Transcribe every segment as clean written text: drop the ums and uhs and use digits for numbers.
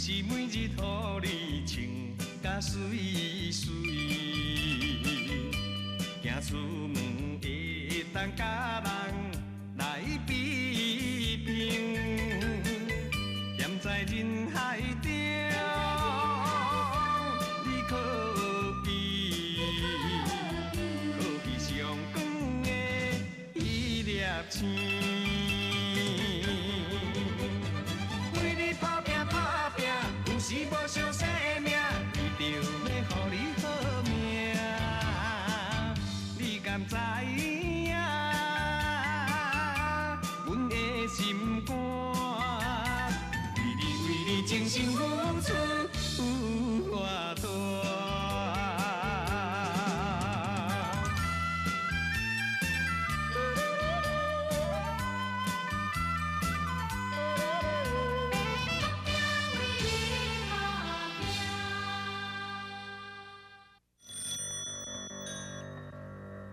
是每日予你穿甲媠媠，行出门會當佮人來比拼，踮在人海中，你可比可比上光的彼粒星。为你打拼打拼，有时无相生命，为着欲予你好命，你敢知影？阮的心肝，为你为你真心付出有偌大。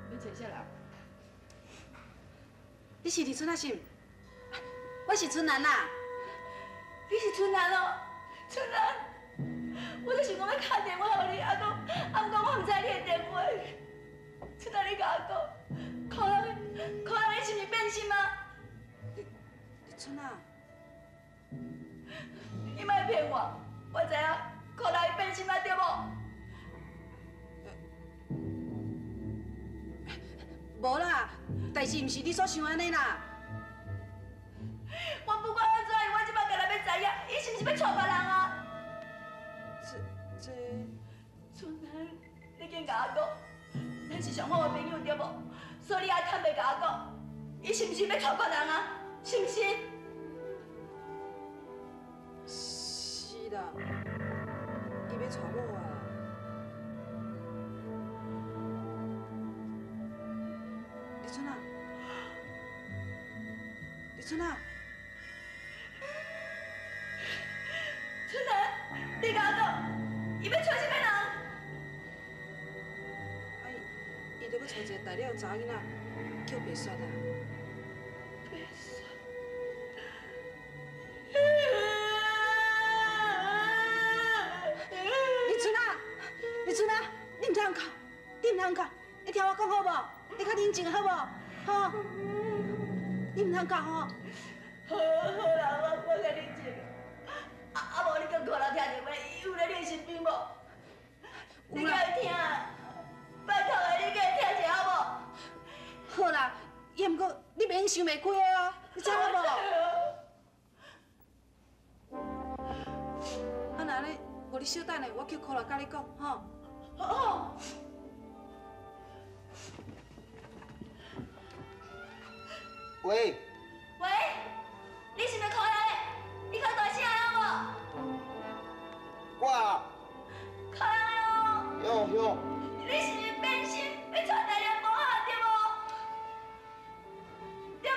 你坐啥人？你是李春啊是毋？我是春兰啦。你是春兰哦，春兰，我就是讲欲敲电话予你，啊，讲，啊，毋过我毋知你的电话。春兰，你共我讲，可人，可人，伊是毋是变心啊？李春啊，你莫骗我，我知影，可人伊变心啊，对无？无啦，代志毋是你所想按呢啦。我不管按怎，我这摆干焦欲知影，伊是毋是欲娶别人啊？这，春兰，你紧共我讲，咱是上好的朋友对无？所以你爱坦白共我讲，伊是毋是欲娶别人啊？是毋是？是啦，伊欲娶某啊。李春啊，李春啊，春兰，你共我讲，伊欲娶啥物人？啊，伊伊著欲娶一个大了查某囡仔，叫白雪啊。白雪。李春啊，李春啊，你毋通哭，你毋通哭，你听我讲好无？你较冷静好无？吼，你毋通哭吼。好，好啦，我较冷静。啊啊，无你阁过来听电话，伊有咧你身边无？你共伊听，拜托的，你共伊听一下好无？好啦，也毋过你袂用想袂开的哦，你知影无？啊，若按呢，无你小等下，我叫柯来佮你讲，吼。好。喂。喂，你是毋是柯来的？你较大声好无？我啊。柯来哦。哟哟。你是毋是变心欲娶大粒某仔对无？对无？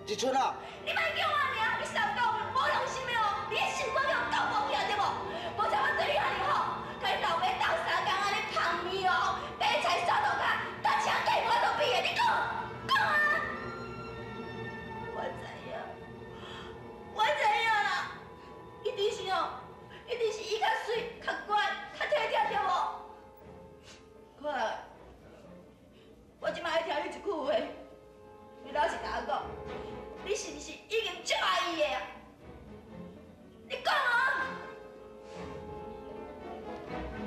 一春啊。你莫叫我名，你三九无良心的哦！你的心肝予人搞无去啊对无？无像我对你遐尔好，共你老爸斗相共按呢芳面哦，白菜扫涂跤，搭车计无都比的，你讲讲啊！我知影，我知影啦，一定是哦，一定是伊较媠、较乖、较体贴，对无？看，我这摆爱听你一句话，你老实共我讲，你是毋是已经足爱伊的啊？你讲啊！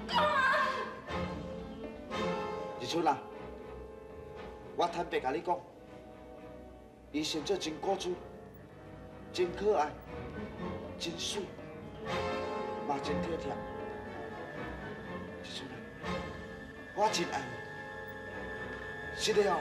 讲啊！日春啊，我坦白共你讲，伊生做真古锥，真可爱，真媠，嘛真体贴。日春啊，我真爱伊，是的哦。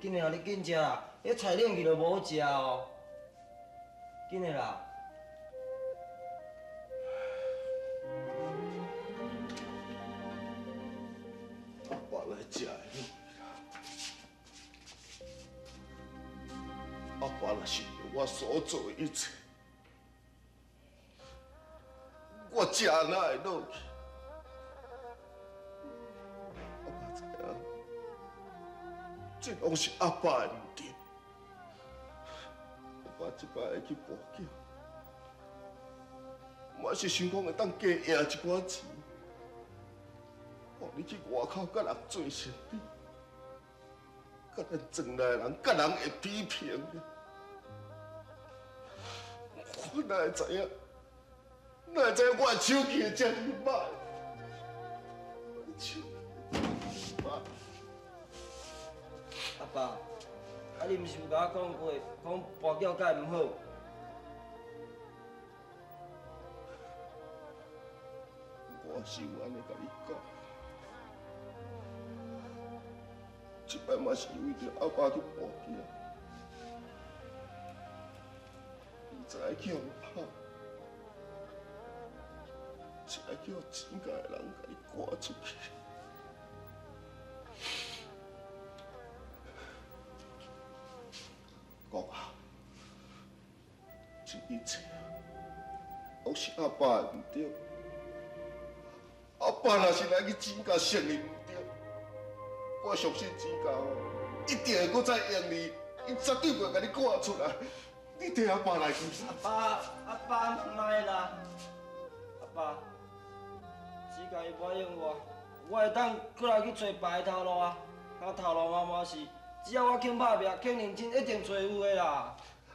紧的啦，你紧食啦，彼菜冷去就无好食哦。紧的啦。我来食的。爸若是为我所做的一切，我才哪会落去？阿爸知影，这拢是阿爸的毋对。阿爸这摆会去跋筊，嘛是想讲会当加赢一寡钱，予你去外口佮人做生意，佮咱庄内人、佮人会比平的。我哪会知影？哪会知影我的手气会这尔歹？我的手歹。阿爸，啊你毋是有共我讲过，讲跋筊盖毋好？我是有按呢共你讲，这摆嘛是为著阿爸去跋筊，你才会去予拍，才会叫钱家的人共你赶出去。讲啊，这一切拢是阿爸的毋对。阿爸若是来去钱家生意毋对，我相信钱家哦，一定会阁再用你，伊绝对袂共你赶出来。你替阿爸来去。阿爸，阿爸，莫啦，阿爸，钱家伊无爱用我，我会当阁来去揣别个头路啊。我头路嘛嘛是，只要我肯拍拚，肯认真，一定揣有的啦。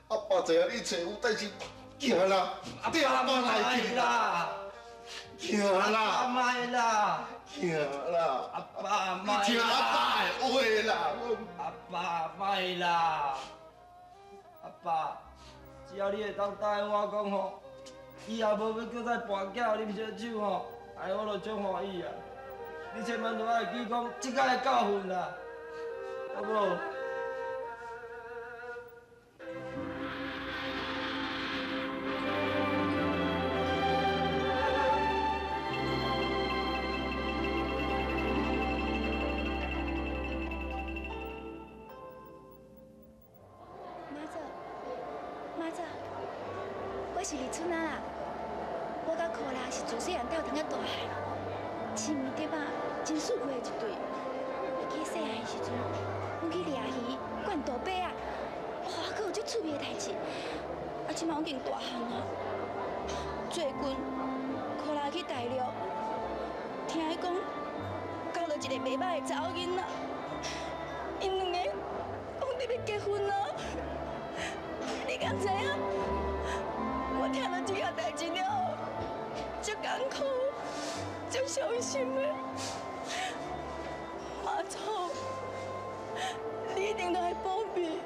阿爸知影你揣有，但是行啦，替阿爸来去啦。行啦，阿莫啦，行啦，阿爸莫啦，你听阿爸的话啦，阿爸莫啦，阿爸，只要你会当答应我讲吼，以后无欲阁再跋筊啉烧酒吼，哎，我就足欢喜啊！你千万著爱记讲这个的教训啦，好无？我是李春啊啦，我佮柯拉是自细汉斗阵到大汉，亲对吧？真舒服的一对。记细汉的时阵，阮去掠鱼、灌大白啊，哇，阁有足趣味的代志。啊，这摆阮已经大汉啊。最近柯拉去大陆，听伊讲交到一个袂歹的查某囡仔，𪜶两个讲著欲结婚啊，你敢知影？我听到这项代志了后，足艰苦，足伤心的。妈祖，你一定爱保庇，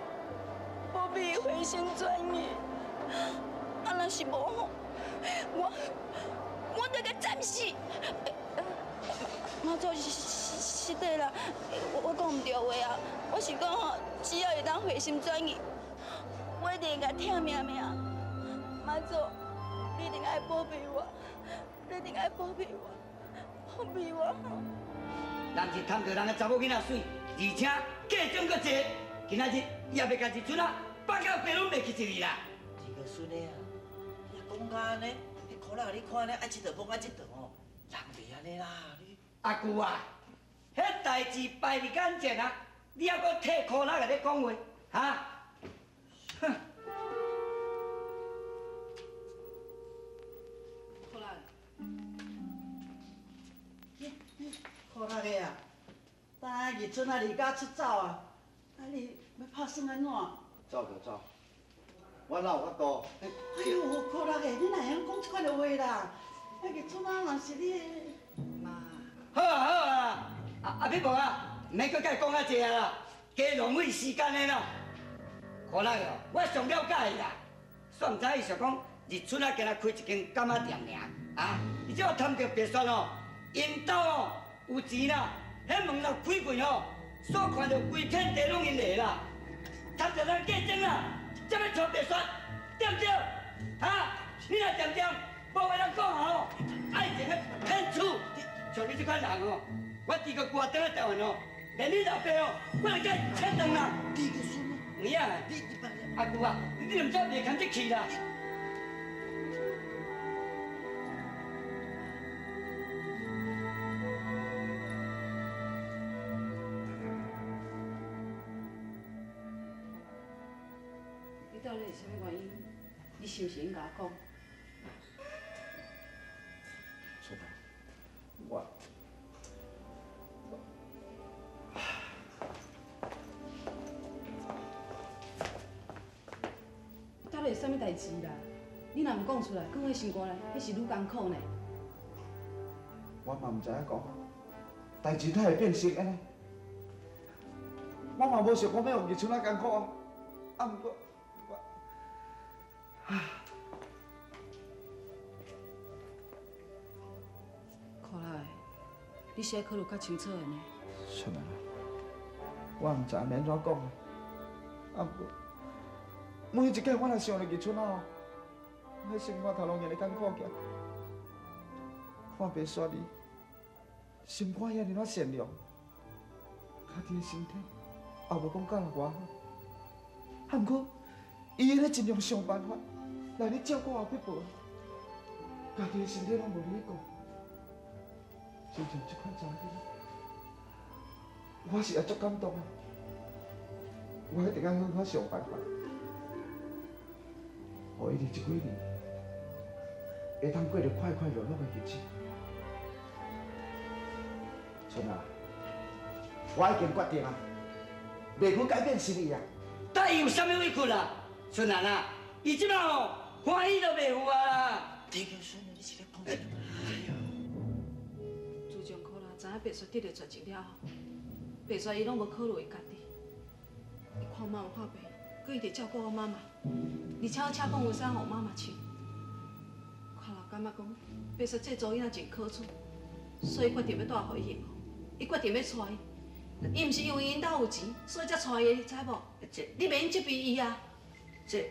保庇伊回心转意。啊，若是无吼，我著共斩死。妈祖是对啦，我讲毋对话啊。我是讲吼，只要会当回心转意，我一定会共疼命命。妈祖，你一定爱保庇我，你一定爱保庇我，保庇我。人是贪著人的查某囡仔媠，而且嫁妆阁济，今仔日伊也欲共一阵仔，放到爸拢袂去一字啦。这个孙的啊，你讲到按呢，彼苦力予你看呢，爱佚佗讲爱佚佗吼，人袂按呢啦，你。阿舅啊，彼代志摆伫眼前啊，你犹阁替苦力共咧讲话，哈？哼！苦力的啊，等下日春啊离家出走啊，啊你欲拍算按怎？走就走，我哪有法度？哎呦，苦力的，你哪会晓讲这款的话啦？啊日春啊，若是你的妈。好啊好啊，阿彼无啊，毋免阁共伊讲遐济啊啦，加浪费时间的啦。苦力哦，我上了解伊啦，煞毋知伊想讲日春啊，今仔开一间柑仔店尔，啊，伊这贪著白雪哦，𪜶兜哦。有钱啦，彼门若开开吼，所看著规片地拢𪜶的啦。贪著咱竞争啦，才欲娶白雪，对毋对？哈，你若恬恬无话通讲吼，爱情的骗子，像你这款人吼，我猪哥舅转来台湾吼，连你老爸吼，我来共伊切断啦。你个孙，有影？你你阿舅啊，你毋知袂堪这气啦。你到底是啥物原因？你是毋是应该讲？春兰，我。到底是啥物代志啦？你若毋讲出来，囥喺心肝内，彼是愈艰苦呢。我嘛毋知影讲，代志哪会变成按呢？我嘛无想讲欲予叶春仔艰苦啊，啊，毋过我，啊，看来你是爱考虑较清楚的呢。春兰啊，我毋知影欲按怎讲啊，啊，毋过。每一摆我若想著叶春仔哦，我心肝头拢会艰苦起来。看白雪儿，心肝遐尔仔善良，家己的身体也无讲教偌好，啊，毋过伊咧尽量想办法来咧照顾阿伯婆，家己的身体拢无咧顾，亲像这款查某囡仔，我是也足感动的，我一定爱好好想办法。予伊伫这几年会当过著快快乐乐的日子。春仔，我已经决定啊，袂去改变心意啊。但伊有啥物委屈啦？春兰啊，伊这摆吼欢喜都袂赴啊啦。李金顺，你是咧讲啥？自从柯拉知影白雪得著绝症了后，白雪伊拢无考虑伊家己，伊看妈妈破病，阁一直照顾我妈妈。而且车讲有啥予妈妈穿，看来感觉讲白雪这查某囡仔真可取，所以决定欲带予伊幸福。伊决定欲娶伊，伊毋是因为𪜶兜有钱，所以才娶伊，你知无？这你袂用责备伊啊。这，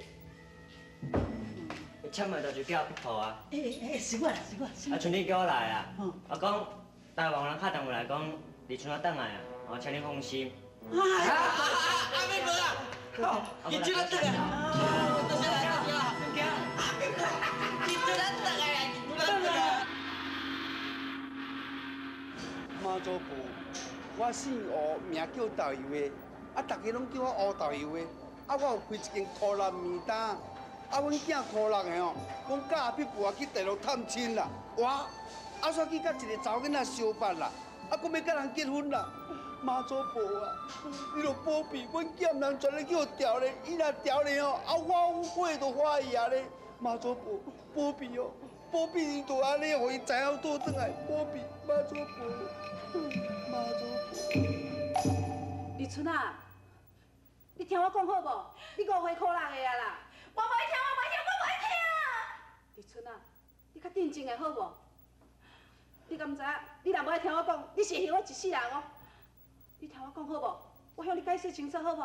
签的就是叫阿婆啊。欸，是我啦，是我。啊，春你叫我来啊，我讲台湾人敲电话来讲，李春仔转来啊，哦，请你放心。阿妹无啊，伊春仔转来。多谢啦，多谢啦，伊春仔转来啊，伊春仔转来。妈祖婆，我姓吴，名叫豆油的，啊，大家拢叫我吴豆油的。啊，我有开一间箍肉面摊，啊，阮囝箍肉的吼，讲佮阿碧婆去大陆探亲啦，哇，啊，煞去佮一个查某囡仔相伴啦，啊，阁欲佮人结婚啦。妈祖婆啊，你著保庇，阮囝毋通全咧去予调咧，伊若调咧吼，啊，我火就发伊啊咧。妈祖婆，保庇哦，保庇伊就按呢，予伊知影倒转来，保庇妈祖婆，妈祖婆。李春啊，你听我讲好无？你误会苦力的啊啦！我无爱听，我无爱听，我无爱听。李春啊，你较镇静的好无？你敢知影？你若无爱听我讲，你是会我一世人哦。你听我讲好无？我向你解释清楚好无？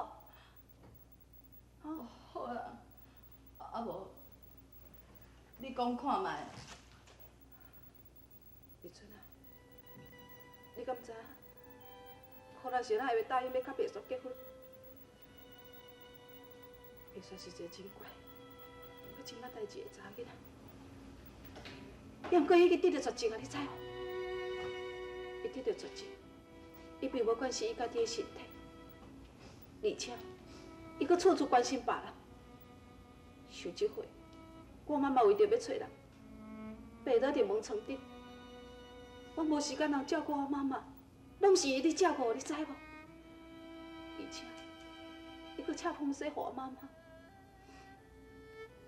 哦，好啊。啊无，你讲看觅。李春啊，你敢知影？可能是哪会答应欲佮白雪结婚？白雪是一个真乖、阁真捌代志的查某囡仔。也毋过伊去得著绝症啊，你知无？伊得著绝症。伊并无关心伊家己的身体，而且伊阁处处关心别人。想这回，我妈妈为著欲揣人，病倒伫门床顶，我无时间通照顾我妈妈，拢是伊咧照顾，你知无？而且，伊阁拆风雪予我妈妈，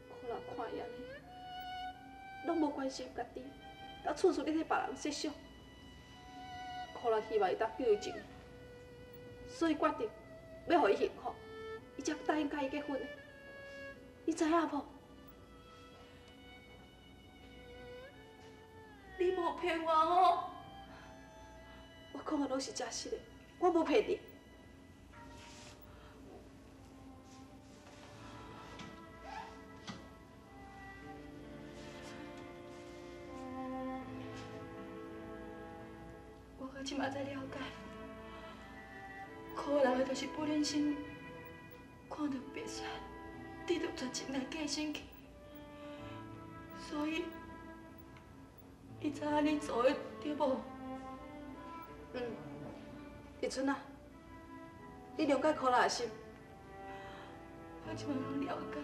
可能看伊按呢，拢无关心家己，也处处咧替别人设想。可能希望伊当救伊一命，所以决定欲予伊幸福，伊才答应佮伊结婚的。你知影无？你无骗我哦！我讲的拢是真实的，我无骗你。我到这马才了解，可怜的就是不忍心看著白雪得著绝症来过身去，所以伊才按呢做的，对无？嗯，丽春啊，你了解柯拉的心？我这摆拢了解啊，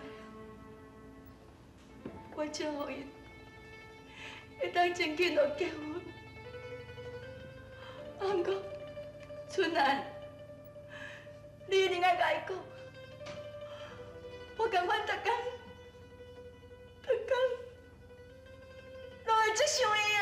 我才予𪜶会当真紧就结婚。啊，毋过春兰，你一定爱共伊讲，我感觉逐工，逐工拢会足想伊的。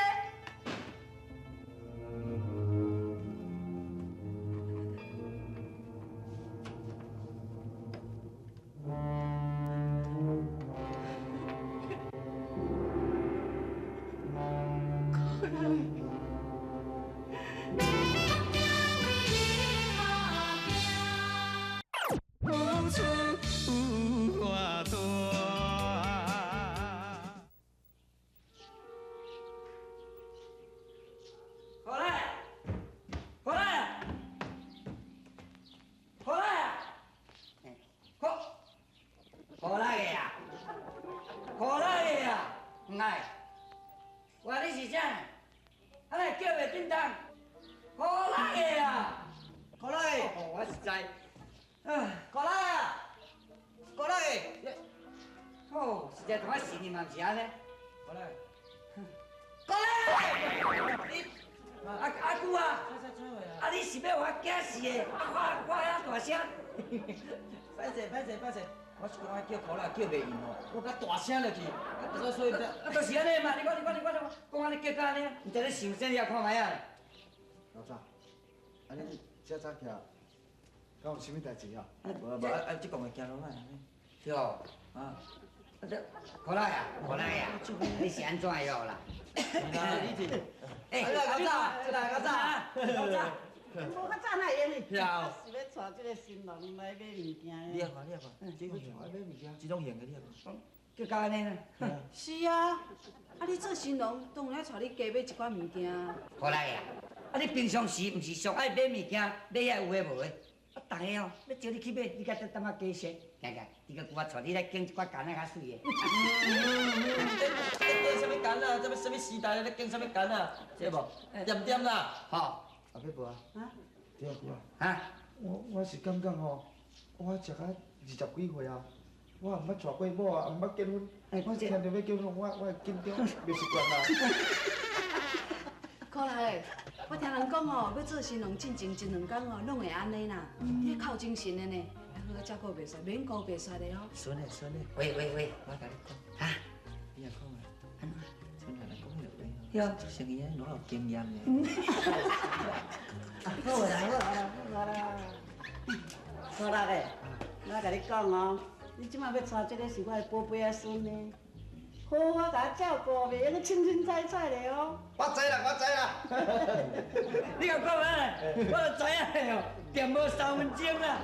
叫袂应哦，我较大声落去，啊，所以啊，就是按呢嘛，你看你看你看，讲按呢叫到按呢，毋知咧想啥，你也看觅啊。老早，啊你遮早起来，敢有啥物代志啊？无无啊，这讲的行落来安尼。对哦。啊。这可来啊，可来啊，你是按怎样啦？你这，哎，较早，较早，较早。无较早哪会用哩？是啊。是欲带这个新郎来买物件。你也看，你也看，这种买物件，这种型的你也看。叫到按呢啦。是啊，啊你做新郎当然爱带你加买一寡物件。好来啊，啊你平常时毋是上爱买物件，买遐有的无的，啊逐个哦欲招你去买，你敢得淡仔加些，行行，这个我带你来拣一寡柑仔较媠的。这啥物柑啊？这啥物时代咧？拣啥物柑啊？这无，点点啦。好。阿伯伯啊，对啊，啊，哈，我是感觉吼，我食到20几岁啊，我毋捌娶过某啊，毋捌结婚，我听著欲结婚，我会紧张，袂习惯啊。可来，我听人讲吼，欲做新郎进前一两工吼，拢会按呢啦，你较有精神的呢，啊，阁照顾袂煞，免顾袂煞的哦。孙的孙的，喂喂喂，我共你讲，哈，你也讲啊，按怎？孙仔来讲迄落话对吼，做生意安偌有经验的。好啦好啦好啦，好啦的，我共你讲哦，你这摆欲娶这个是我的宝贝仔孙呢，好好共照顾，袂用凊凊彩彩的哦。我知啦，我知啦。你共讲啊，我就知影哦，定无3分钟啦，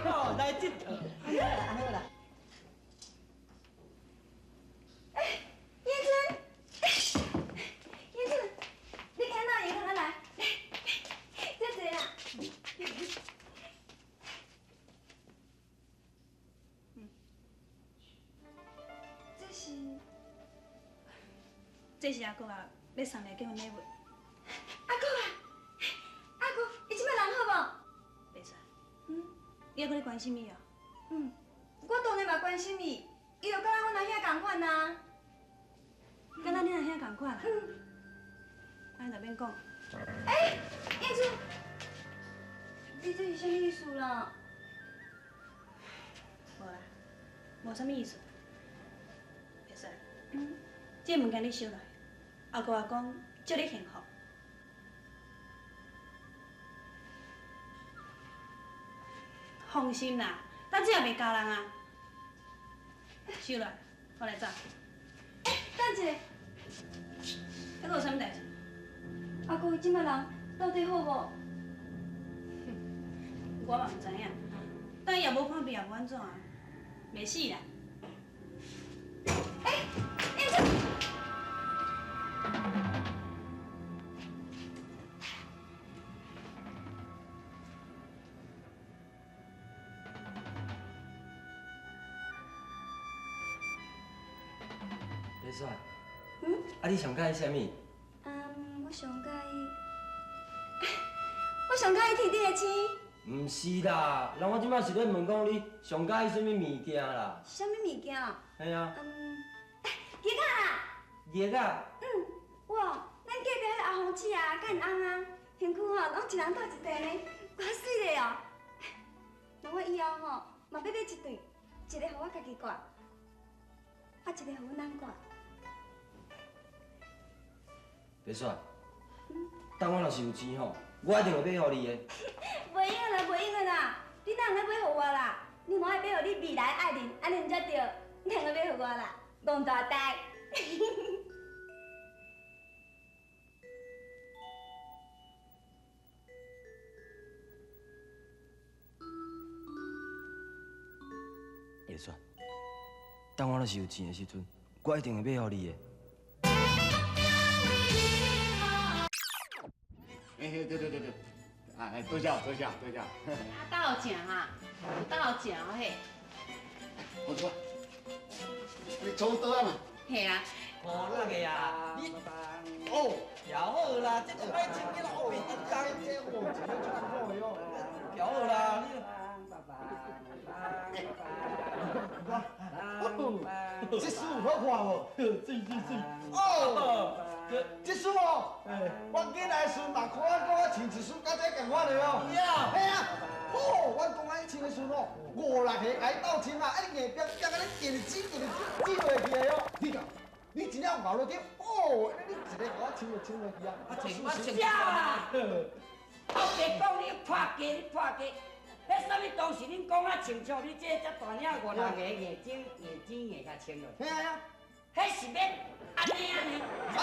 哦，来这套。好啦好啦。哎，燕春，燕春，你看到伊通来，这坐啦。这是阿国啊，欲送来结婚礼物。阿国啊，阿国，伊这摆人好无？袂错。嗯，你犹阁咧关心伊哦？嗯，我当然嘛关心伊，伊就敢若阮阿兄仝款啊。敢若恁阿兄仝款啊？嗯。按呢就免讲。欸，燕春，你这是啥物意思啦？无啦，无啥物意思。袂使。嗯。这个物件你收落，阿姑阿公祝你幸福。放心啦，咱这也袂交人啊。收落，我来走。欸，等一下。还阁有啥物代志？阿姑伊这摆人到底好无？我嘛毋知影，但伊也无看病，也无按怎啊，袂死啦。欸，燕春。白雪。嗯。啊，你上佮意啥物？嗯，我上佮意，我上佮意天顶的星。毋是啦，人我这摆是咧问讲你上佮意啥物物件啦？啥物物件？嘿啊。嗯，叶仔啦。叶仔。嗯，哇，咱隔壁彼个阿红姊啊，佮𪜶翁啊，身躯吼拢一人斗一块呢，偌媠咧哦。那我以后吼嘛欲买一对，一个予我家己挂，啊，一个予阮翁挂。白雪，等我若是有钱吼，我一定会买予你的。袂用啦，袂用啦，你哪通买予我啦？你莫爱买予你未来爱人，按呢才对。你通买予我啦，戆大呆。白雪，等我若是有钱的时阵，我一定会买予你的。哎，对对对对，啊，多谢多谢多谢。啊，斗食哈，有斗食哦嘿。我错，你抽刀啊嘛？嘿啊。哦，那个呀，你哦，调好啦，这个摆穿起来哦，袂得当，这哦，真正出好的哦。调好啦，你。这书有好看无？是是是。哦，这书哦，我进来时嘛看我讲我穿一束甲这仝款的哦。嘿啊，哦，我讲我穿的时哦，五六个共伊斗穿啊，啊你硬逼逼啊，你定直定直挤落去的哦。你讲，你真正有熬落去，哦，你一个共我穿就穿落去啊。我穿啥啦？我白讲你破鸡，你破鸡。彼啥物当时恁讲啊，亲像你这遮大领五六个眼睛眼睛眼甲穿落。嘿啊！彼是欲按呢按呢。啊！